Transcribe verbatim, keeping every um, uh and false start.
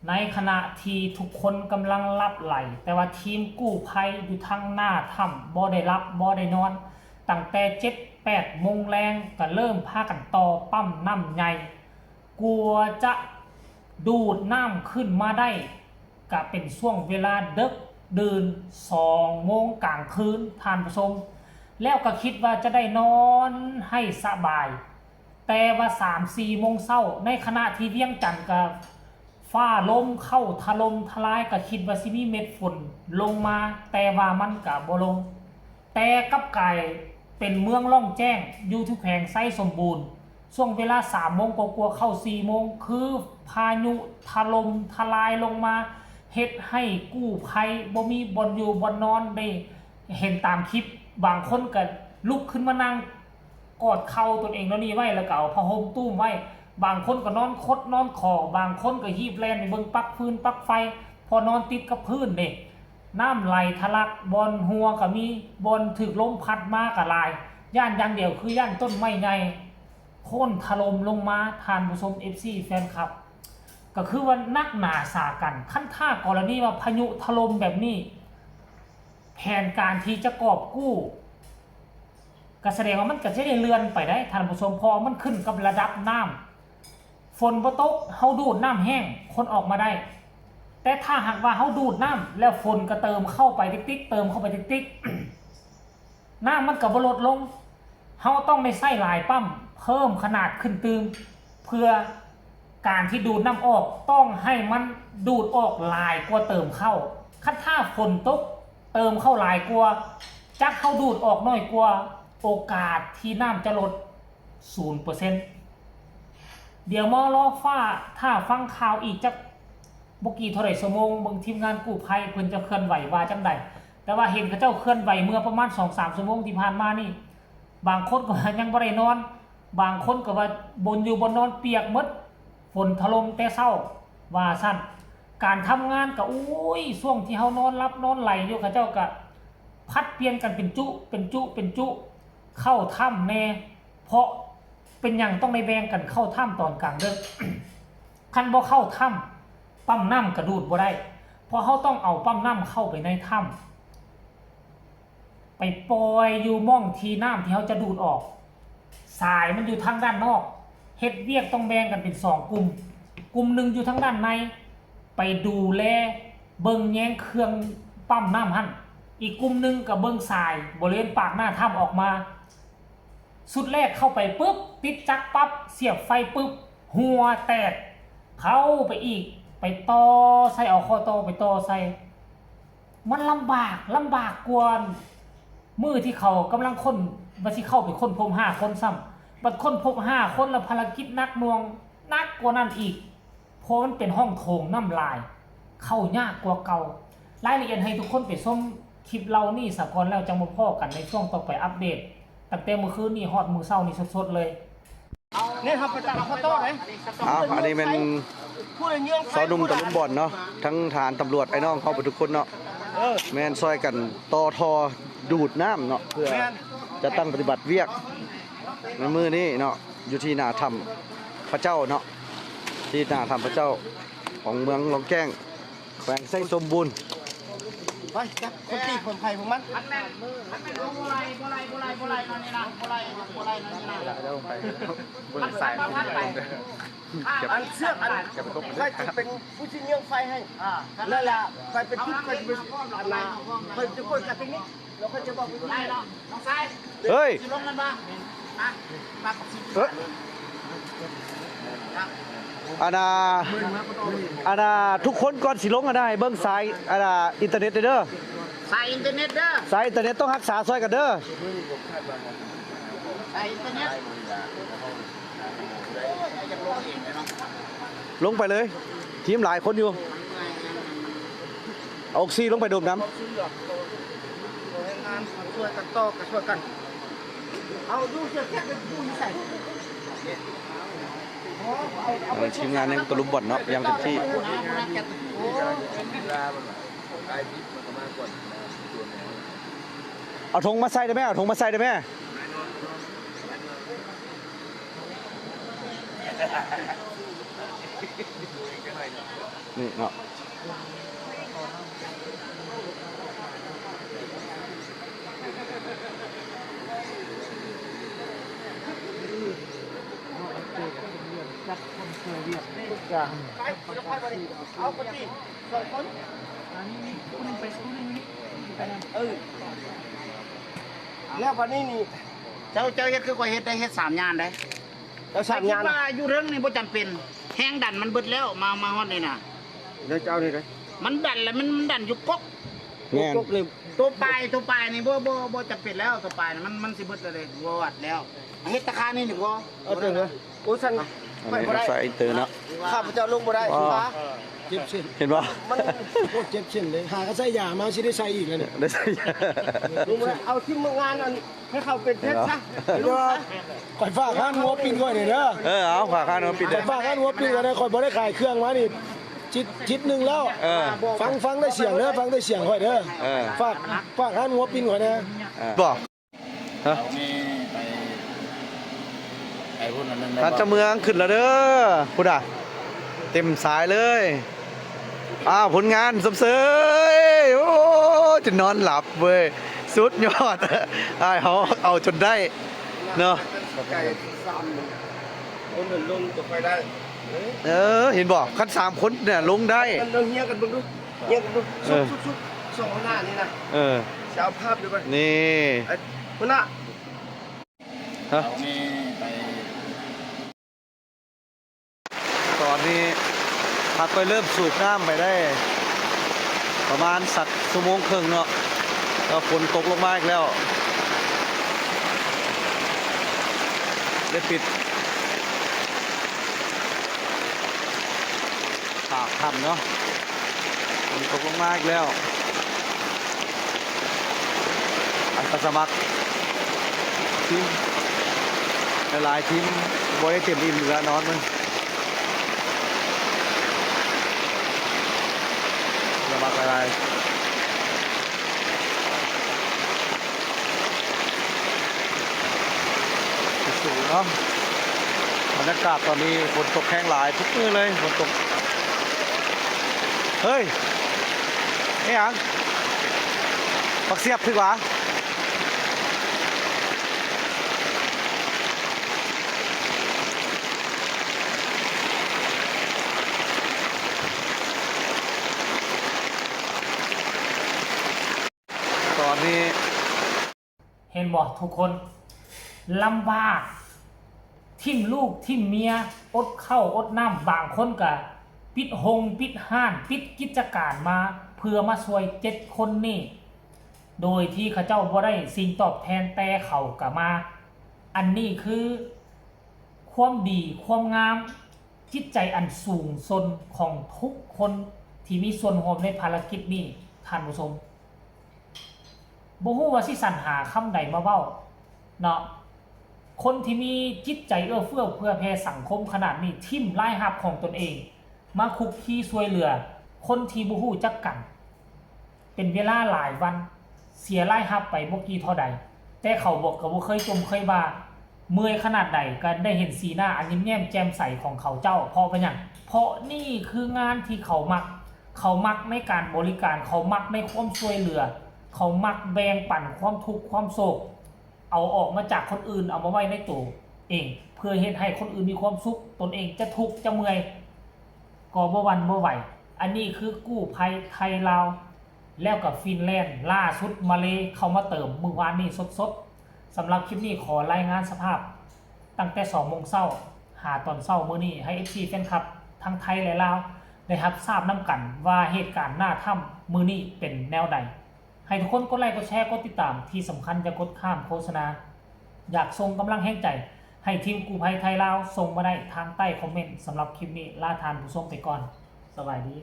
ในขณะที่ทุกคนกำลังหลับไหล แต่ว่าทีมกู้ภัยอยู่ทางหน้าถ้ำบ่ได้หลับบ่ได้นอน ตั้งแต่เจ็ดแปดโมงแลงก็เริ่มพากันต่อปั๊มน้ำใหญ่ กว่าจะดูดน้ำขึ้นมาได้ ก็เป็นช่วงเวลาดึกดื่น สองโมงกลางคืน ท่านผู้ชม แล้วก็คิดว่าจะได้นอนให้สบาย แต่ว่าสามสี่โมงเช้า ในขณะที่เวียงจันทน์ก็ฟ้าลมเข้าถล่มทลาย ก็คิดว่าสิมีเม็ดฝนลงมา แต่ว่ามันก็บ่ลง แต่กลับกลายเป็นเมืองล่องแจ้ง อยู่ที่แขวงไชยสมบูรณ์ ช่วงเวลาสามโมงกว่าๆ เข้าสี่โมง คือพายุถล่มทลายลงมา เฮ็ดให้กู้ภัยบ่มีบ่อนอยู่บ่อนนอน ได้เห็นตามคลิป บางคนก็ลุกขึ้นมานั่งกอดเข่าตนเองแล้วนี่ไว้ แล้วก็เอาผ้าห่มตุ้มไว้ บางคนก็นอนคดนอนขอ บางคนก็ฮีบแล่นไปเบิ่งปลั๊กฟืนปลั๊กไฟ เพราะนอนติดกับพื้นเด้ น้ำไหลทะลัก บ่อนหัวก็มี บ่อนถืกลมพัดมาก็หลาย ย้านอย่างเดียวคือย้านต้นไม้ใหญ่ โค่นถล่มลงมา ท่านผู้ชม เอฟซี แฟนคลับ ก็คือว่านักหนาสากัน คันถ้ากรณีว่าพายุถล่มแบบนี้ แผนการที่จะกอบกู้ ก็แสดงว่ามันก็จะได้เลื่อนไปได้ ท่านผู้ชม เพราะมันขึ้นกับระดับน้ำ ฝนบ่ตก เฮาดูดน้ำแห้ง คนออกมาได้ แต่ถ้าหากว่าเฮาดูดน้ำ แล้วฝนก็เติมเข้าไปติ๊กๆ เติมเข้าไปติ๊กๆ น้ำมันก็บ่ลดลง เฮาต้องได้ใช้หลายปั๊ม เพิ่มขนาดขึ้นตื่ม เพื่อการที่ดูดน้ำออก ต้องให้มันดูดออกหลายกว่าเติมเข้า คันถ้าฝนตก เติมเข้าหลายกว่า จักเฮาดูดออกน้อยกว่า โอกาสที่น้ำจะลด ศูนย์เปอร์เซ็นต์ เดี๋ยวมารอฟ้า ถ้าฟังข่าวอีกจักบ่กี่เท่าใดชั่วโมง เบิ่งทีมงานกู้ภัยเพิ่นจะเคลื่อนไหวว่าจั่งใด แต่ว่าเห็นเขาเจ้าเคลื่อนไหวเมื่อประมาณสองสามชั่วโมงที่ผ่านมานี่ บางคนก็ว่ายังบ่ได้นอน บางคนก็ว่าบ่อนอยู่บ่อนนอนเปียกหมด ฝนถล่มแต่เช้า ว่าซั่น การทำงานก็ โอ้ย ช่วงที่เฮานอนหลับนอนไหลอยู่ เขาเจ้าก็ผลัดเปลี่ยนกันเป็นจุ เป็นจุ เป็นจุ เข้าถ้ำแน่ เพราะเป็นหยังต้องได้แบ่งกันเข้าถ้ำตอนกลางดึก คันบ่เข้าถ้ำ ปั๊มน้ำก็ดูดบ่ได้ เพราะเฮาต้องเอาปั๊มน้ำเข้าไปในถ้ำ ไปปล่อยอยู่หม่องที่น้ำที่เฮาจะดูดออก สายมันอยู่ทางด้านนอก เฮ็ดเวียกต้องแบ่งกันเป็นสองกลุ่ม กลุ่มหนึ่งอยู่ทางด้านใน ไปดูแลเบิ่งแยงเครื่องปั๊มน้ำหั่น อีกกลุ่มหนึ่งก็เบิ่งสายบริเวณปากหน้าถ้ำออกมา ชุดแรกเข้าไปปุ๊บ ติดจักรปั๊บ เสียบไฟปุ๊บ หัวแตก เข้าไปอีก ไปต่อใส่ เอาข้อต่อไปต่อใส่ มันลำบาก ลำบากกว่ามื้อที่เขากำลังค้น ว่าสิเข้าไปค้นพบห้าคนซ้ำ บัดค้นพบห้าคนแล้วภารกิจหนักหน่วง หนักกว่านั้นอีก เพราะมันเป็นห้องโถงน้ำลาย เข้ายากกว่าเก่า รายละเอียดให้ทุกคนไปชมคลิปเหล่านี้ซะก่อน แล้วจั่งมาพ้อกันในช่วงต่อไป อัปเดต ตั้งแต่มื้อคืนนี้ฮอดมื้อเช้านี้สดๆเลย นี่ครับ ไปตัดเอาข้าวต้มไหน อ้าว อันนี้เป็น ผู้ใดเยื่องไฟ สาวหนุ่มตะลุมบ่อนเนาะ ทั้งทหารตำรวจ ไอ้น้องเข้าไปทุกคนเนาะ เออ แม่น ช่วยกันต่อท่อดูดน้ำเนาะ เพื่อ แม่น จะตั้งปฏิบัติเวียกในมื้อนี้เนาะ อยู่ที่หน้าถ้ำพระเจ้าเนาะ ที่หน้าถ้ำพระเจ้าของเมืองล่องแจ้ง แขวงไชยสมบูรณ์ ไปจับคนตีคนไผ่พวกมัน อันเสือกอันใครจะเป็นผู้ที่เยื่องไฟให้ อ่า นั่นแหละ ใครเป็นทุกข์ ใครจะเป็นอันนา ใครจะกดกับตรงนี้ แล้วใครจะบอกวิธี เฮ้ย สิลงกันบ่ ฮะ มาปักสิบ เอ้ย อันน่ะ อันน่ะ ทุกคนก่อนสิลงอันน่ะ ให้เบิ่งสาย อันน่ะ อินเทอร์เน็ตเด้อ สายอินเทอร์เน็ตเด้อ สายอินเทอร์เน็ตต้องรักษาซอยกันเด้อ สายอินเทอร์เน็ต ลงไปเลย ทีมหลายคนอยู่ เอาออกซิลงไปดมน้ำ แรงงานช่วยกันต่อกันช่วยกัน เอาดูเสื้อแจ็คเป็นผู้ใส่ เออ ทีมงานยังตะลุมบ่อนเนาะ อย่างเต็มที่ เอาธงมาใส่ได้ไหม เอาธงมาใส่ได้ไหม นี่เนาะ จัดคนช่วยเวียกทุกอย่าง เอาไปสิสองคน อันนี้นี่คุณไปสกู๊ตนี่นี่ไปนั่น เออ แล้ววันนี้นี่ เจ้าเจ้าเฮ็ดคือข้อยเฮ็ดได้ เฮ็ดสามงานได้ แล้วสามงาน ข้อยคิดว่าอยู่เทิงนี่บ่จำเป็น แรงดันมันเบิดแล้ว มามาฮอดนี่น่ะ แล้วเจ้านี่ได้ มันดันแล้วมันมันดันอยู่กก แม่น กกเลย ตัวปลายตัวปลายนี่บ่บ่บ่จำเป็นแล้ว ตัวปลายนี่มันมันสิเบิดแล้วเด้ บ่วัดแล้ว เฮ็ดตะคานี่นี่บ่ เอาเถอะเว้ย โอ้ยสั่น อันนี้ก็ใส่อินเตอร์เนาะ ข้าพเจ้าลงบ่ได้ อ๋อ สิคะ เจ็บเส้น เห็นบ่ มัน โอ้เจ็บเส้นเลยหากระใส่ยามาสิได้ใส่อีกแล้วเนี่ย ได้ใส่ ลงบ่ได้ เอาที่เมืองงานอันให้เขาเป็นเพชรซะ เห็นบ่ รู้ซะ ข่อยฝากร้านหัวปิ้นข่อยหน่อยเด้อ เออ เอาฝากร้านหัวปิ้น ข่อยฝากร้านหัวปิ้นข่อยนะข่อยบ่ได้ขายเครื่องมานี่จิตจิตหนึ่งแล้ว เออ ฟังฟังได้เสียงเด้อฟังได้เสียงข่อยเด้อ เออ ฝากฝากร้านหัวปิ้นข่อยนะ เออบอกฮะ เอานี่ไปไปพูดนั่นนั่น ท่านเจ้าเมืองขึ้นแล้วเด้อพุ้นอ่ะ เต็มสายเลย อ้าว ผลงานสมเสย โอ้ จะนอนหลับเว้ย สุดยอด อ้ายเขาเอาจนได้ เนาะ ไก่ซ้ำคนเดินลงจะไปได้ เออ เห็นบอกคันสามคนเนี่ยลงได้ กันเดินเฮียกันเบิ่งดูเฮียกันดู เอ สุ อ กสุกสุกสองหน้านี่นะ เออ จะเอาภาพเดียวกัน นี่ ไอ้หัวหน้า ฮะ เอานี่ไป ตอนนี้พักก็เริ่มสูบน้ำไปได้ ประมาณสักชั่วโมงครึ่งเนาะ ก็ฝนตกลงมาอีกแล้ว ได้ปิดปากถ้ำเนาะ ฝนตกลงมาอีกแล้ว อาสาสมัครทีมหลายๆทีมบ่ได้เต็มอิ่มอยู่แล้วนอนมัน สมัครหลายๆ สูงเนาะ บรรยากาศตอนนี้ฝนตกแห้งหลายทุกมื้อเลย ฝนตก เฮ้ย นี่หยัง ปักเสียบถือหวา ตอนนี้ เห็นบ่ทุกคน ลำบาก ถิ่มลูกถิ่มเมีย อดข้าวอดน้ำ บางคนก็ปิดโฮงปิดฮ้าน ปิดกิจการมา เพื่อมาช่วยเจ็ดคนนี่ โดยที่เขาเจ้าบ่ได้สิ่งตอบแทน แต่เขาก็มา อันนี้คือความดีความงาม จิตใจอันสูงส่งของทุกคนที่มีส่วนร่วมในภารกิจนี้ ท่านผู้ชม บ่ฮู้ว่าสิสรรหาคำใดมาเว้าเนาะ คนที่มีจิตใจเอื้อเฟื้อเผื่อแผ่สังคมขนาดนี้ ถิ่มรายรับของตนเอง มาคุกคีช่วยเหลือ คนที่บ่ฮู้จักกัน เป็นเวลาหลายวัน เสียรายรับไปบ่กี่เท่าใด แต่เขาบอกก็บ่เคยจมเคยว่า เมื่อยขนาดใดก็ได้เห็นสีหน้าอันยิ้มแย้มแจ่มใสของเขาเจ้า เพราะเป็นหยัง เพราะนี่คืองานที่เขามัก เขามักในการบริการ เขามักในความช่วยเหลือ เขามักแบ่งปันความทุกข์ความโศก เอาออกมาจากคนอื่น เอามาไว้ในตัวเอง เพื่อเฮ็ดให้คนอื่นมีความสุข ตนเองจะทุกข์จะเมื่อย ก็บ่หวั่นบ่ไหว อันนี้คือกู้ภัยไทยลาว แล้วก็ฟินแลนด์ ล่าสุดมาเลย์เข้ามาเติมมื้อวานนี้สดๆ สำหรับคลิปนี้ขอรายงานสภาพ ตั้งแต่สองโมงเช้า หาตอนเช้ามื้อนี้ ให้ เอฟซี แฟนคลับ ทั้งไทยและลาว ได้รับทราบนำกันว่าเหตุการณ์หน้าถ้ำมื้อนี้เป็นแนวใด ให้ทุกคนกดไลค์กดแชร์กดติดตาม ที่สำคัญอย่ากดข้ามโฆษณา อยากส่งกำลังแฮงใจ ให้ทีมกู้ภัยไทยลาว ส่งมาได้ทางใต้คอมเมนต์ สำหรับคลิปนี้ลาท่านผู้ชมไปก่อน สบายดี